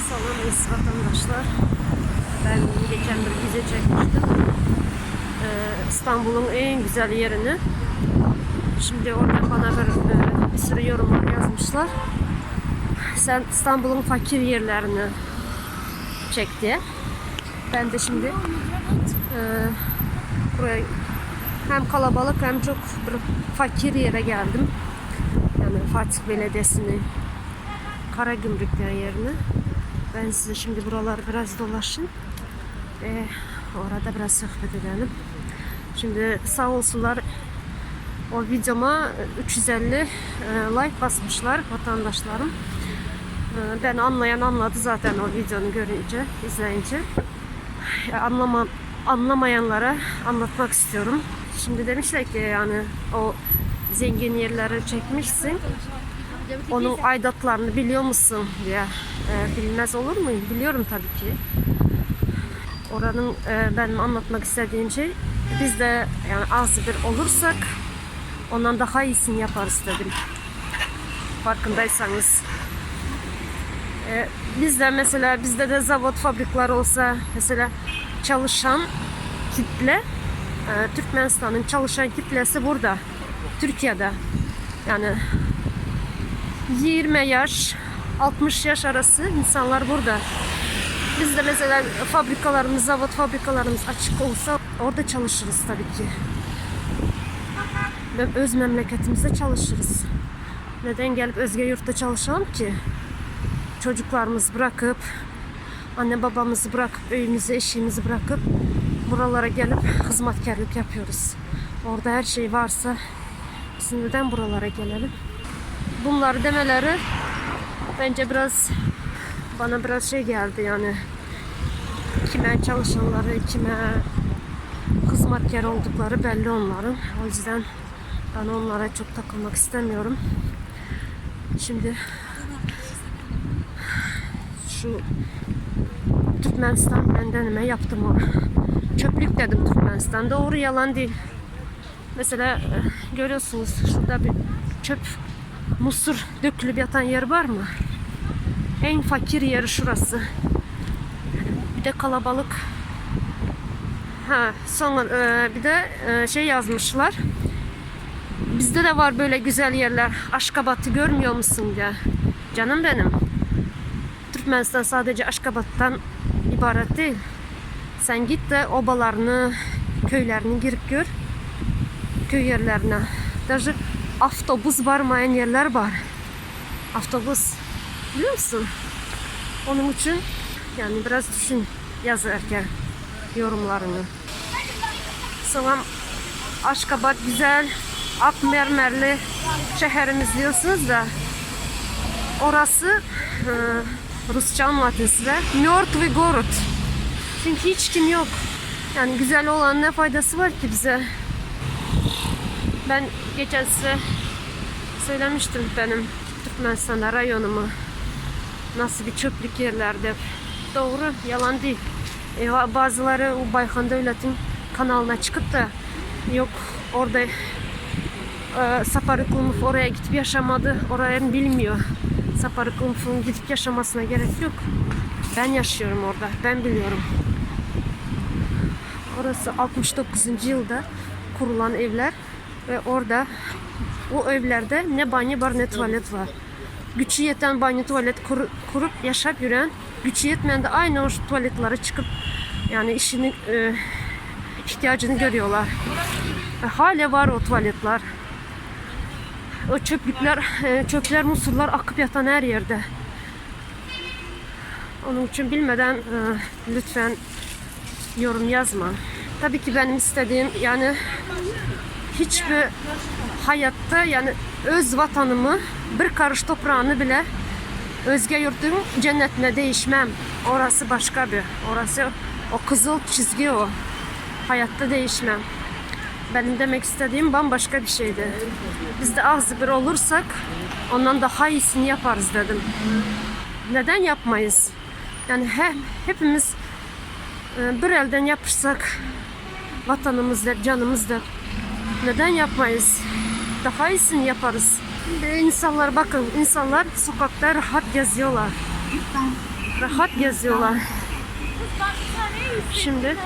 Salam eziz vatandaşlar. Ben geçen bir video çekmiştim. Ee, İstanbul'un en güzel yerini. Şimdi orada bana bir, e, bir sürü yorumlar yazmışlar. Sen İstanbul'un fakir yerlerini çek diye. Ben de şimdi e, buraya hem kalabalık hem çok bir fakir yere geldim. Yani Fatih Belediyesi'nin Karagümrük diyen yerine. Ben size şimdi buraları biraz dolaşın. Ee, orada biraz sohbet edelim. Şimdi sağ olsunlar o videoma 350 e, like basmışlar vatandaşlarım. E, ben anlayan anladı zaten o videonu görünce, izleyince. E, anlama, anlamayanlara anlatmak istiyorum. Şimdi demişler ki yani o zengin yerleri çekmişsin. Onun aidatlarını biliyor musun diye. E, bilmez olur muyum? Biliyorum tabii ki. Oranın e, benim anlatmak istediğim şey biz de yani az bir olursak ondan daha iyisini yaparız dedim. Farkındaysanız. E, biz de mesela bizde de zavod fabrikler olsa mesela çalışan kitle e, Türkmenistan'ın çalışan kitlesi burada. Türkiye'de. Yani 20 yaş 60 yaş arası insanlar burada. Biz de mesela fabrikalarımız, zavod fabrikalarımız açık olsa orada çalışırız tabii ki. Ve öz memleketimizde çalışırız. Neden gelip özge yurtta çalışalım ki? Çocuklarımızı bırakıp, anne babamızı bırakıp, evimizi, eşiğimizi bırakıp buralara gelip hizmetkarlık yapıyoruz. Orada her şey varsa biz neden buralara gelelim? Bunları demeleri bence biraz bana biraz şey geldi yani kime çalışanları, kime hizmetkar oldukları belli onların. O yüzden ben onlara çok takılmak istemiyorum. Şimdi şu Türkmenistan bendenime yaptım o. Çöplük dedim Türkmenistan. Doğru yalan değil. Mesela e, görüyorsunuz şurada bir çöp musur dökülüp yatan yer var mı? En fakir yeri şurası. Bir de kalabalık. Ha, sonra e, bir de e, şey yazmışlar. Bizde de var böyle güzel yerler. Aşkabat'ı görmüyor musun diye. Canım benim. Türkmenistan sadece Aşkabat'tan ibaret değil. Sen git de obalarını, köylerini girip gör. Köy yerlerine. Даже avtobus varmayan yerler var. Avtobus. Biliyor musun? Onun için yani biraz düşün yazarken yorumlarını. Sonra Aşkabat güzel, ak mermerli şehrimiz diyorsunuz da orası e, Rusça anlatın size. Mörtvый город. Çünkü hiç kim yok. Yani güzel olan ne faydası var ki bize? Ben geçen size söylemiştim benim Türkmenistan'da rayonumu nasıl bir çöplük yerlerde. Doğru, yalan değil. E, bazıları o Bayhan Devlet'in kanalına çıkıp da yok orada e, Sapar Kulumov oraya gidip yaşamadı. Orayı bilmiyor. Sapar Kulumov'un gidip yaşamasına gerek yok. Ben yaşıyorum orada. Ben biliyorum. Orası 69. yılda kurulan evler ve orada o evlerde ne banyo var ne tuvalet var. Gücü yeten banyo tuvalet kur- kurup yaşayıp yürüyen, gücü yetmeyen de aynı o tuvaletlere çıkıp yani işini e, ihtiyacını görüyorlar. Ve hala var o tuvaletler. O çöplükler, e, çöpler, musurlar akıp yatan her yerde. Onun için bilmeden e, lütfen yorum yazma. Tabii ki benim istediğim yani hiçbir hayatta yani öz vatanımı bir karış toprağını bile özge yurtun cennetine değişmem. Orası başka bir. Orası o kızıl çizgi o. Hayatta değişmem. Benim demek istediğim bambaşka bir şeydi. Biz de az bir olursak ondan daha iyisini yaparız dedim. Neden yapmayız? Yani hem hepimiz e, bir elden yapışsak vatanımız der, canımız der. Neden yapmayız? Daha iyisini yaparız. Ve insanlar bakın, insanlar sokakta rahat geziyorlar. Rahat geziyorlar. Şimdi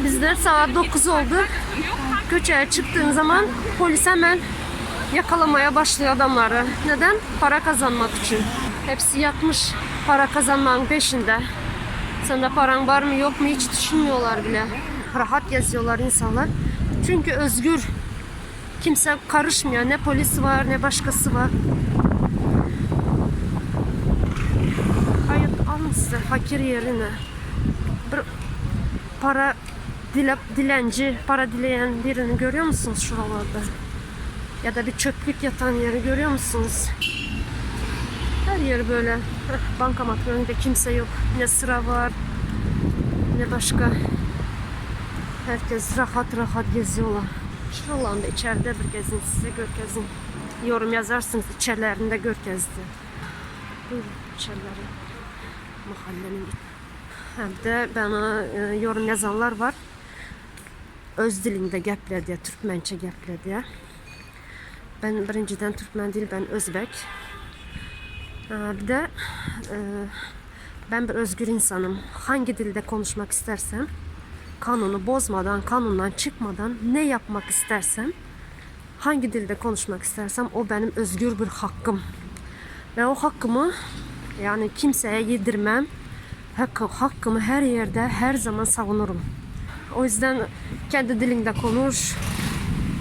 bizde saat 9 oldu. Köçeye çıktığın zaman polis hemen yakalamaya başlıyor adamları. Neden? Para kazanmak için. Hepsi yatmış para kazanmanın peşinde. Sende paran var mı yok mu hiç düşünmüyorlar bile. Rahat geziyorlar insanlar. Çünkü özgür. Kimse karışmıyor. Ne polis var ne başkası var. Hayat alın size fakir yerine. Bir para dile, dilenci, para dileyen birini görüyor musunuz şuralarda? Ya da bir çöplük yatan yeri görüyor musunuz? Her yer böyle. Bankamatın önünde kimse yok. Ne sıra var, ne başka. Herkes rahat rahat geziyorlar. Şuralarında içeride bir gezin size görkezin. Yorum yazarsınız içerilerinde görkezdi. Buyurun içerileri. Mahallenin. Hem de bana e, yorum yazanlar var. Öz dilinde geple diye, Türkmençe geple diye. Ben birinciden Türkmen değil, ben Özbek. Bir de e, ben bir özgür insanım. Hangi dilde konuşmak istersem, kanunu bozmadan, kanundan çıkmadan ne yapmak istersem, hangi dilde konuşmak istersem o benim özgür bir hakkım. Ve o hakkımı yani kimseye yedirmem. Hakkı, hakkımı her yerde, her zaman savunurum. O yüzden kendi dilinde konuş,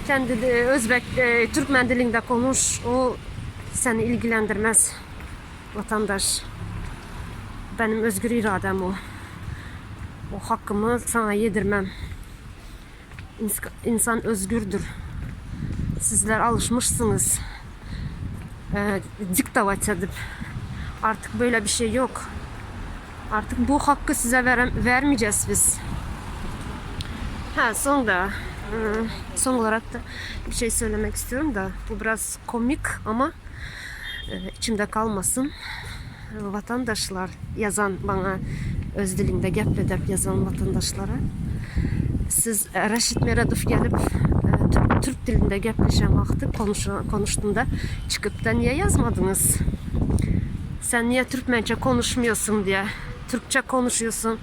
kendi de, Özbek, e, Türkmen dilinde konuş. O seni ilgilendirmez vatandaş. Benim özgür iradem o. O hakkımı sana yedirmem. İnsan özgürdür. Sizler alışmışsınız. E, diktavat edip. Artık böyle bir şey yok. Artık bu hakkı size verem, vermeyeceğiz biz. Ha son da e, son olarak da bir şey söylemek istiyorum da bu biraz komik ama e, içimde kalmasın. Vatandaşlar yazan bana öz dilinde gep yazan vatandaşlara siz Raşit Meredov gelip e, Türk, Türk dilinde gepleşen vakti konuş, konuştuğunda çıkıp da niye yazmadınız? Sen niye Türkmence konuşmuyorsun diye. Türkçe konuşuyorsun.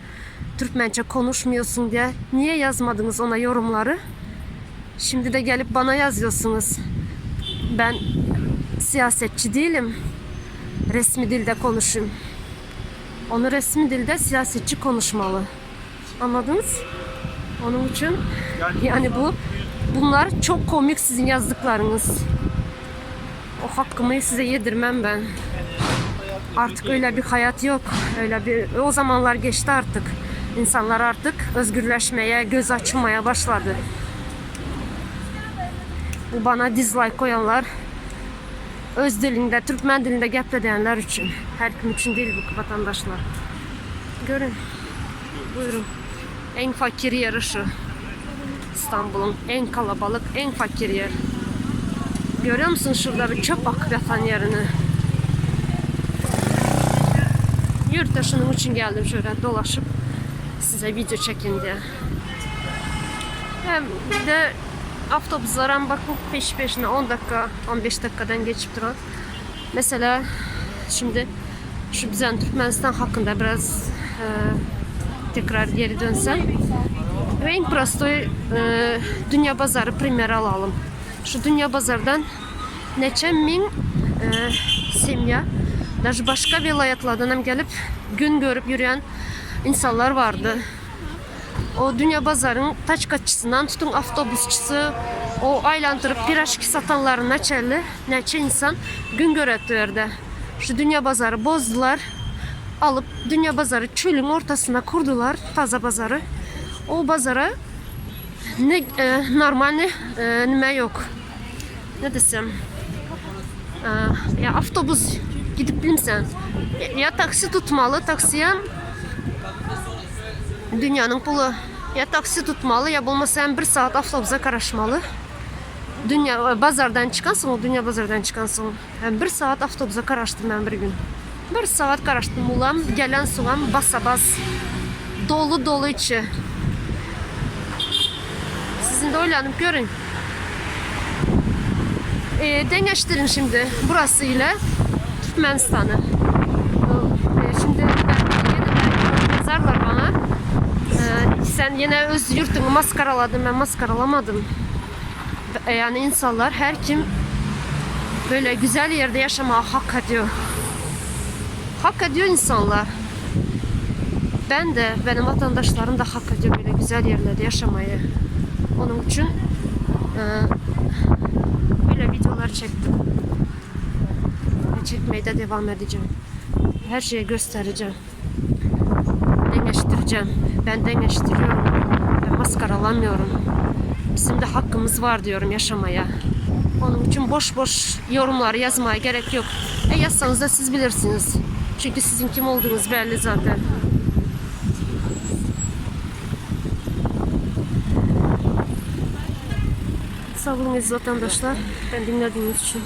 Türkmence konuşmuyorsun diye. Niye yazmadınız ona yorumları? Şimdi de gelip bana yazıyorsunuz. Ben siyasetçi değilim. Resmi dilde konuşayım. Onu resmi dilde siyasetçi konuşmalı. Anladınız? Onun için yani bu bunlar çok komik sizin yazdıklarınız. O hakkımı size yedirmem ben. Artık öyle bir hayat yok. Öyle bir o zamanlar geçti artık. İnsanlar artık özgürleşmeye, göz açmaya başladı. Bu bana dislike koyanlar öz dilinde, Türkmen dilinde geple diyenler için. Her kim için değil bu vatandaşlar. Görün. Buyurun. En fakir yeri şu. İstanbul'un en kalabalık, en fakir yer. Görüyor musun şurada bir çöp akıp yatan yerini? Yurt dışının için geldim şöyle dolaşıp size video çekin diye. Hem de avtobuslara bak bu peş peşine 10 dakika 15 dakikadan geçip duran. Mesela şimdi şu bizden Türkmenistan hakkında biraz e, tekrar geri dönsem. En prostoy e, Dünya Bazarı primer alalım. Şu Dünya Bazardan neçe min e, semya, даже başka vilayetlerden hem gelip gün görüp yürüyen insanlar vardı. O Dünya Bazarın taçkaçısından tutun avtobusçusu, o aylandırıp piraşki satanlarına çelli, neçe insan gün göretti yerde. Şu Dünya Bazarı bozdular. Alıp Dünya Bazarı çölün ortasına kurdular, taza pazarı. O pazara ne e, normal ne e, nime yok. Ne desem? E, ya avtobus gidip bilmesen. Ya, ya taksi tutmalı, taksiye dünyanın pulu. Ya taksi tutmalı ya bolmasa hem bir saat avtobusa karaşmalı. Dünya bazardan çıkansın, o dünya bazardan çıkansın. Hem bir saat avtobusa karaştım ben bir gün. Bir saat karaştım ulan gelen sulam basa bas. Dolu dolu içi. Sizin de oylanıp görün. E, deňeşdirin şimdi burası ile Türkmenistan'ı. E, şimdi ben Sen yine öz yurtunu maskaraladın ben maskaralamadım. Yani insanlar her kim böyle güzel yerde yaşamaya hak ediyor. Hak ediyor insanlar. Ben de benim vatandaşlarım da hak ediyor böyle güzel yerlerde yaşamayı. Onun için e, böyle videolar çektim. Ve çekmeye de devam edeceğim. Her şeyi göstereceğim. Deneştireceğim. Ben deneştiriyorum. Ben maskaralamıyorum. Bizim de hakkımız var diyorum yaşamaya. Onun için boş boş yorumlar yazmaya gerek yok. E yazsanız da siz bilirsiniz. Çünkü sizin kim olduğunuz belli zaten. Sağ olun aziz vatandaşlar. Ben dinlediğiniz için.